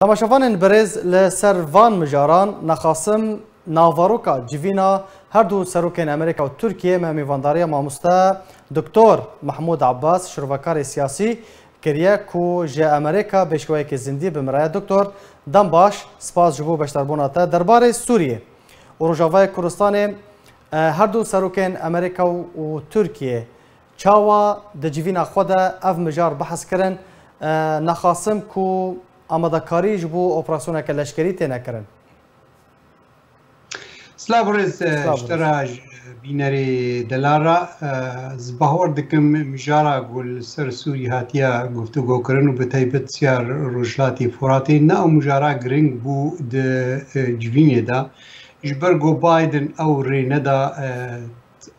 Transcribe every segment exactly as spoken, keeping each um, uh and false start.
Temaşevanên birêz, li ser van mijaran nexasim navaroka civîna her du serokên Amerîka û Tirkiyê me mêvandariya mamoste Doktor Mahmûd Abbas, şirovekarê siyasî kiriye ku ji Amerîka pêşkeweyekê zindî bi min re ye. Doktor, dem baş, spas ji bo beşdarbûna te. Derbarê Sûriyê û Rojavayê Kurdistanê, e, her du serokên Amerîka û, û Tirkiyê çawa di civîna xwe de ev mijar behs kirin? E, nexasim ku amadekarî ji bo operasyoneke leşkerî têne kirin. Silav û rêz, e, Silav û ji te rêz. Re, ji bînerê delal re, e, ez bawer dikim mijara ku li ser Sûrî hatiye guftûgo kirin û bi taybet siya Rojhilatê Furatê ne ew mijara giring bû di, e, civînê de. Ji ber ku Biden ew rê neda, e,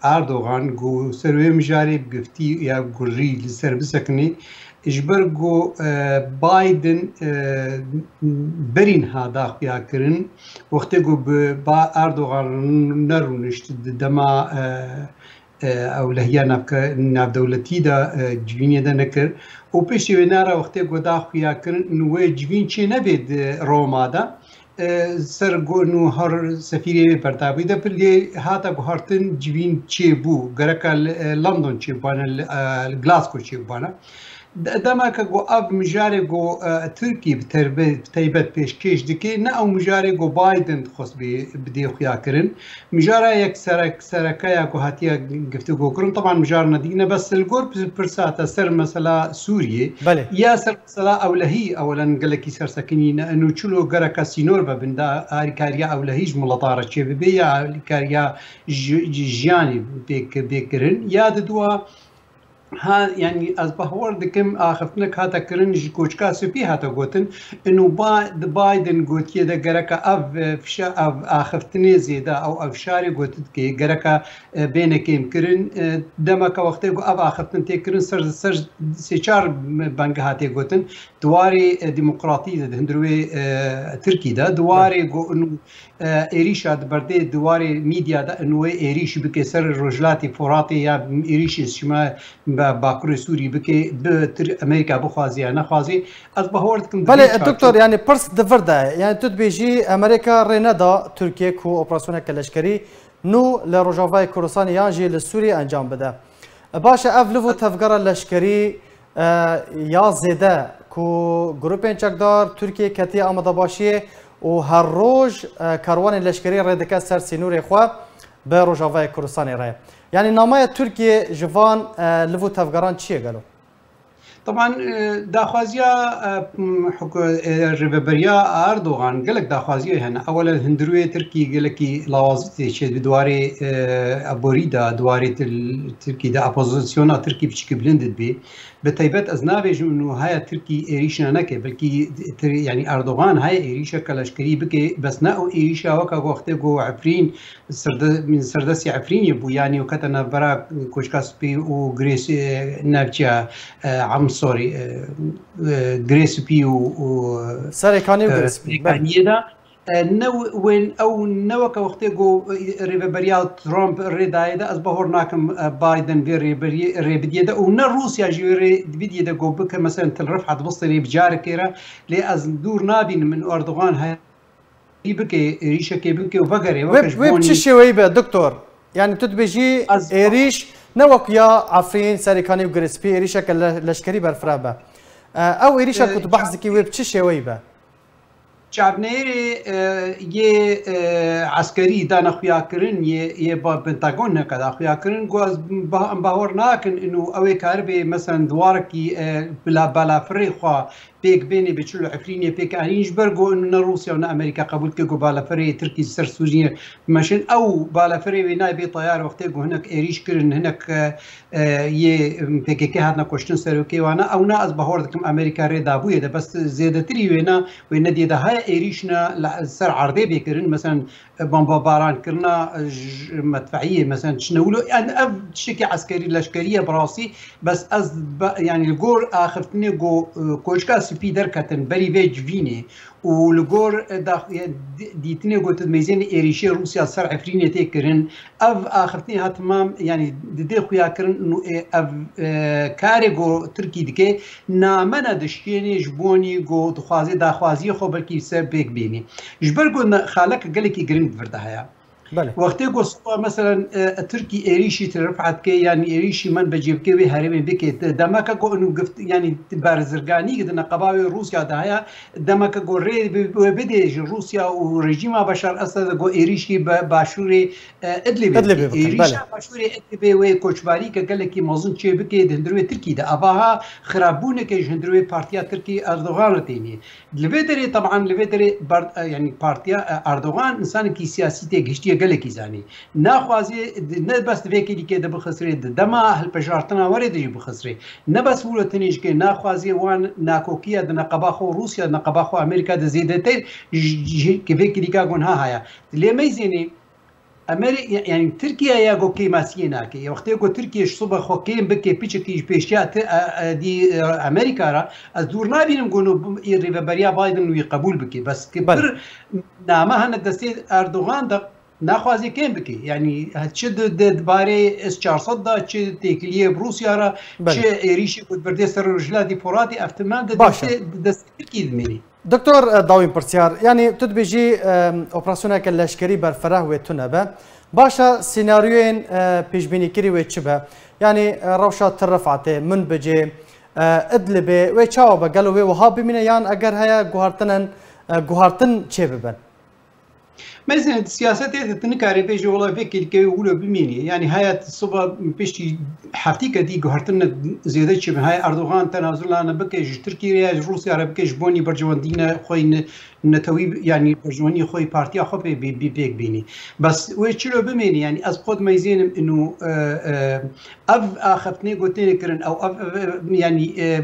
Erdogan ku ser wê mijarê bi giftî ya gurî li ser bisekine, ji ber ku, e, Biden, e, berî niha da xuya kirin, wextê ku bi ba Erdogan nerûnişt di dema, e, e, ewlehiya navke-, navdewletî de, e, civînê de nekir û piştî wê nara wextê ku da xuya kirin, wê civîn çê nebê di Roma de, e, ser go-, nû her sefîrê wê berdabû de, lê hata guhartin civîn çêbû, gereka li, e, London çêbûbane, li, e, li Glasgow çêbûbane. De-, dema ke go ev mijarê go, e, Tirkî bi terbe-, bi teybet pêşkêş dike, ne ew mijarê go Biden dixwest bê, bidê xuya kirin. Mijara yek serek-, sereke ya ku hatiye giftûgo kirin, teban mijara nedî ne, bes li gor pir-, pirsa te ser mesela Sûriyê, Belê. ya ser mesela ewlehî, ewelen gelekî sersekinî ne, û çilo gereka sînor be bin da alîkariya ewlehî ji mileta re çêbibe, ya alîkariya ji-, ji-, jiyanê pêk, pêk kirin, ya di dua Ha, yanî ez bawer dikim, axiftinek hate kirin, ji Koçka Spî hate gotin, inu ba-, di Biden gotiye de gereka ev, e, fişa-, ev axiftinê zêde, ew, ev fişarê gotin ke gereka, e, bêne kêmkirin. E, demeke wextê ku ev axiftin tê kirin, ser, ser sê çar benge hatê gotin, di warê, e, demokratî de, di hundirê, e, Tirkî de, di warê ku inu e, êrîşa di berdê di warê mîdya de in wê êrîş bike ser Rojhilatê Foratê ya êrîşê şima be Bakurê Sûrî bike, bi Tir-, Amerîka bixwazî ya nexwazî. Ez bawer dikim di vê Belê, çarçow- doktor, yani pirs di vir de, yani tu dibêjî Amerîka rê neda Tirkiye ku operasyoneke leşkerî nû li Rojavayê Kurdistanê yan jî li Sûriyê encam bide. Baş e, ev liv û tevgera leşkerî, e, ya zêde ku grûpên çekdar Tirkiye ketiye amadebaşiyê û her roj, e, karwanên leşkerî rê dike ser sînorê xwe bi Rojavayê Kurdistanê re. Yanî namaya Tirkiye ji van, e, liv û tevgeran çi ye gelo? Teban, e, daxwaziya, e, m, hukû-, e, rêveberiya Erdogan gelek daxwaziyê hene. Ewela hundirûyê Tirkî gelekî lawazî tê çê di warê, e, aborî de, di warê til-, Tirkî de opozisyona Tirkî piçikî bilind dibe. Bi taybet ez nabêjim û haya Tirkî êrîşa neke, belkî tir-, yanî Erdogan haya êrîşeke leşkerî bike, bes ne ew êrîşa weke wextê ku Efrîn serde-, min serdestî Efrînê bû, yanî û kete navbera Koçka Spî û Girê Sî-, e, navçeya, e, I'm sorry, e, e, Girê Spî û, û, e, Serêkanî û e, Girê Spî, belê. Serêkaniyê de, e, ne w-, wên ew ne weke wextê ku, e, rêveberiya Trump rê dayê de, ez bahor nakim, e, Biden vê rêberiyê, rê bidiyê de û ne Rûsya jî wê rê bidiyê de ku bike, mesela Til Rifat bistêrê bi carekê re, lê ez dûr nabînim min Erdogan he-, bike, êrîşekê bike û vegere, Wê, weke ji wê bi bonî çi şêweyî be, doktor? Yani tu dibêjî Ez êrîş ne wek ya Efrîn, Serîkanî û Girê Spî êrîşeke le-, leşkerî berfireh be. E, ew êrîşa ku tu E, behs dikî wê bi çi şêweyî be? Çavneyerê, e, yê, e, eskerî dane xuya kirin, yê, yê ba-, Pentagon neke da xuya kirin, ku ez ba-, em bawer nakin inu ew ê karibe, mesela, di warekî, e, bila-, balafirê xwe pêk bênê bi çilo Efrînê pêk anîn, ji ber ku ne Rûsya û ne Amerîka qebûl dike ku balafirê Tirkî ser Sûriyê meşin. Ew balafirê wê nayê bê tayar wextê ku hinek êrîş kirin, hinek, e, e, yê, em, P K K hatine kuştin serokê wana. Ew na ez bahor dikim Amerîka rê dabûyê de, bes zêdetirî wê na, wê nediyê de haya êrîş na li ser erdê bê kirin. Mesela, e, bombebaran kirina, e, ji medfeiyê, mesela, çinewlo, yani ev tiştekî eskerî, leşkerî ye bi rastî, bes ez be-, yani li gor axiftinê ku, e, Koçka spî derketin berî vê civînê û li gor, e, dax-, e, di-, dîtinê ku tu dibêjî êrîşê Rûsya ser Efrînê tê kirin, ev axiftinê ha timam, yanî didê xuya kirin û, e, ev, e, karê ku Tirkî dike, name ne dişkênê ji bonî ku dixwazê daxwaziyê xwe belkî ser pêk bînî. Ji ber ku ne-, xalek gelekî giring di vir de heye. Belê. Wextê ku siba, meselen, e, Tirkî êrîşî li Rifat ke, yanî êrîşî min bi cî bike wê herêmê bike, de-, demeke ku inu gift, yanî berzirganî di neqeba wê Rûsya de heye, demeke ku rê bi-, wê bidê ji Rûsya û rejîma Beşar Esed ku êrîşî bi başûrê, e, Idlibê Idlibê bike. Bikin, Êrîşa belê. Başûrê Idlibê wê koçbarî ke gelekî mezin çê bike di hundir wê Tirkî de. Ava ha xirabûneke ji hundir wê partiya Tirkî Erdogan re tênî. Li vê derê, teban, li vê derê ber-, e, yanî partiya, e, Erdogan, insanekî siyasî têgihiştiye gelekî zanî. Naxwazê di-, ne bes di vê kêlîkê de bixisirê, di dema hilbijartina werê de jî bixisirê. Ne bes wilo tenê jikê, naxwazê wan nakokiya di neqeba xwe Rûsya, di neqeba xwe Amerîka de zêdetir ji, ji, ji vê kêlîka gunha haya. Lê meyzênê, Amerî-, ya-, yanî Tirkiye ya ku kêmasiyê nake. Ya wextê ku Tirkiye ji sibe xwe kêm bike, piçekî ji pêşiya ti-, e, e, dî, e, Amerîka re, ez dûr nabînim ku nû b-, ê rêveberiya Biden wî qebûl bike. Bes ki Belê. Pir name hene destê Erdogan de naxwazê kêm bike. Yanî, çi di, di, di barê S çar sed de, çi têkiliyê bi Rûsya re, Belê. Çi êrîşê ku dibirdê ser Rojhilatê Foratê, ev timan di Baş e. Destê, di destê Tirkiyê dimênî. Doktor, e, dawîn pirsyar, yanî tu dibêjî, e, operasyoneke leşkerî berfereh wê tune be. Baş e, senaryoyên, e, pêşbînîkirî wê çi be? Yanî, e, rewşa Tir Rifatê, Minbicê, e, Idlibê wê çawa be? Gelo wê wiha bimîne yan eger heye guhartinên, e, guhartin çê bibin? Meyzên di siyasetê de tu nikarê bêjî wela vê kêlîkê wê wilo bimînî. Yanî haya siba piştî heftîke dî guhertin ne zêde çi bin. Haya Erdogan tenazulane bike ji Tirkiyê re ya ji Rûsya re bike ji bonî berjewendîne xwe yî ne-, netewî, yanî berjewendî xwe yî partiya xwe pê bî, bî pêk bînî. Bes wê çilo bimênî, yanî ez xwe dimeyzênim inu, e, e, ev axiftinê ku têne kirin, ew ev, ev, ev, yanî, e,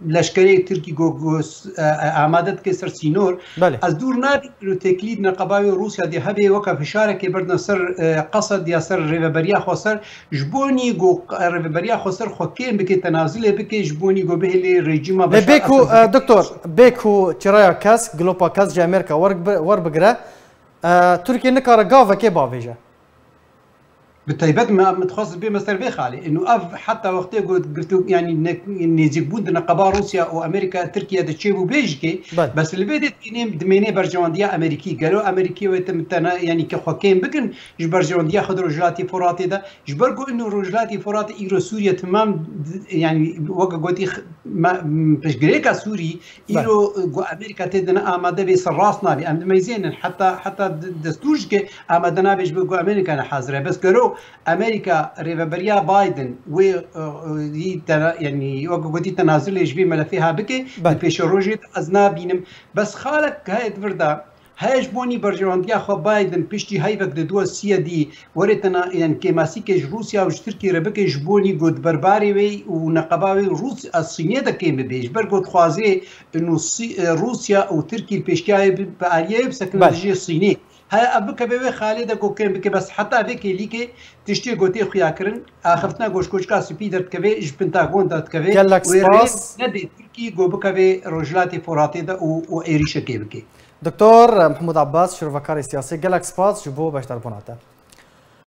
leşkerê Tirkî ku, ku, e, e, amade dike ser sînor. Belê. Ez dûr nabînim inu têkilî di neqeba wê Rûsya dê hebe weke fişarekê berdine ser, e, Qesed ya ser rêveberiya xweser, ji bo nî ku rêveberiya xweser xwe kêm bike, tenazilê bike, ji bo nî ku bihêlê rejîma Lê Beşar bê ku, Esed e, doktor, bê ku çiraya kesk, gilopa kesk ji Amerîka wer bi-, werbigire, e, Tirkiye nikare gavekê bavêje. Bi taybet me, min dixwest bême ser vê xalê. Inu ev heta wextê ku girtu, yanî ne-, nêzîkbûn di neqeba Rûsya û Amerîka, Tirkiye de çêbû bêjikê, Belê. Bes li vê de tînê dimênê berjewendiya Amerîkî. Gelo Amerîkî wê tim tena, yanî ke xwe kêm bikin ji berjewendiya xwe di Rojhilatê Foratê de. Ji ber ku inu Rojhilatê Foratê îro Sûriye timam, yanî weke gotî x-, me-, m-, piştgirêka Sûrî Belê. Îro, e, ku Amerîka tê de ne amade bê ser rast nabî. Em dimeyzênin heta, heta d-, destûr jike amade nabe ji bo ku Amerîka ne hazir e. Bes gelo Amerîka rêveberiya Biden wê, e, e, yî tena-, yanî weke gotî tenazilê ji vê melefê ha bike, Belê. Di pêşerojê de ez nabînim. Bes xalek heye di vir de, heye ji bonî berjewendiya xwe Biden piştî heyvek di duwa siyê dî were tena, yanî kêmasîkê ji Rûsya û ji Tirkiyê re bike ji bonî ku di berbarê wê û neqeba wê Rûs-, a Sînê de kêm bibe. Ji ber ku dixwazê inu Sî-, e, Rûsya û Tirkî pêşkiyayê bi, bi aliyê bisekine Belê. Dijî Sînê. Heye ev bikeve wê xalê de ku kêm bike, bes heta vê kêlîkê tiştê ku tê xuya kirin, axiftina ku ji Koçka Spî derdikeve, ji Pentagon derdikeve, Gelek wê rê spas. Nedê Tirkî ku bikeve Rojhilatê Foratê de û, û êrîşekê bike. Doktor Mehmûd Abbas, şirovekarê siyasî, gelek spas ji bo beşdarbûna te.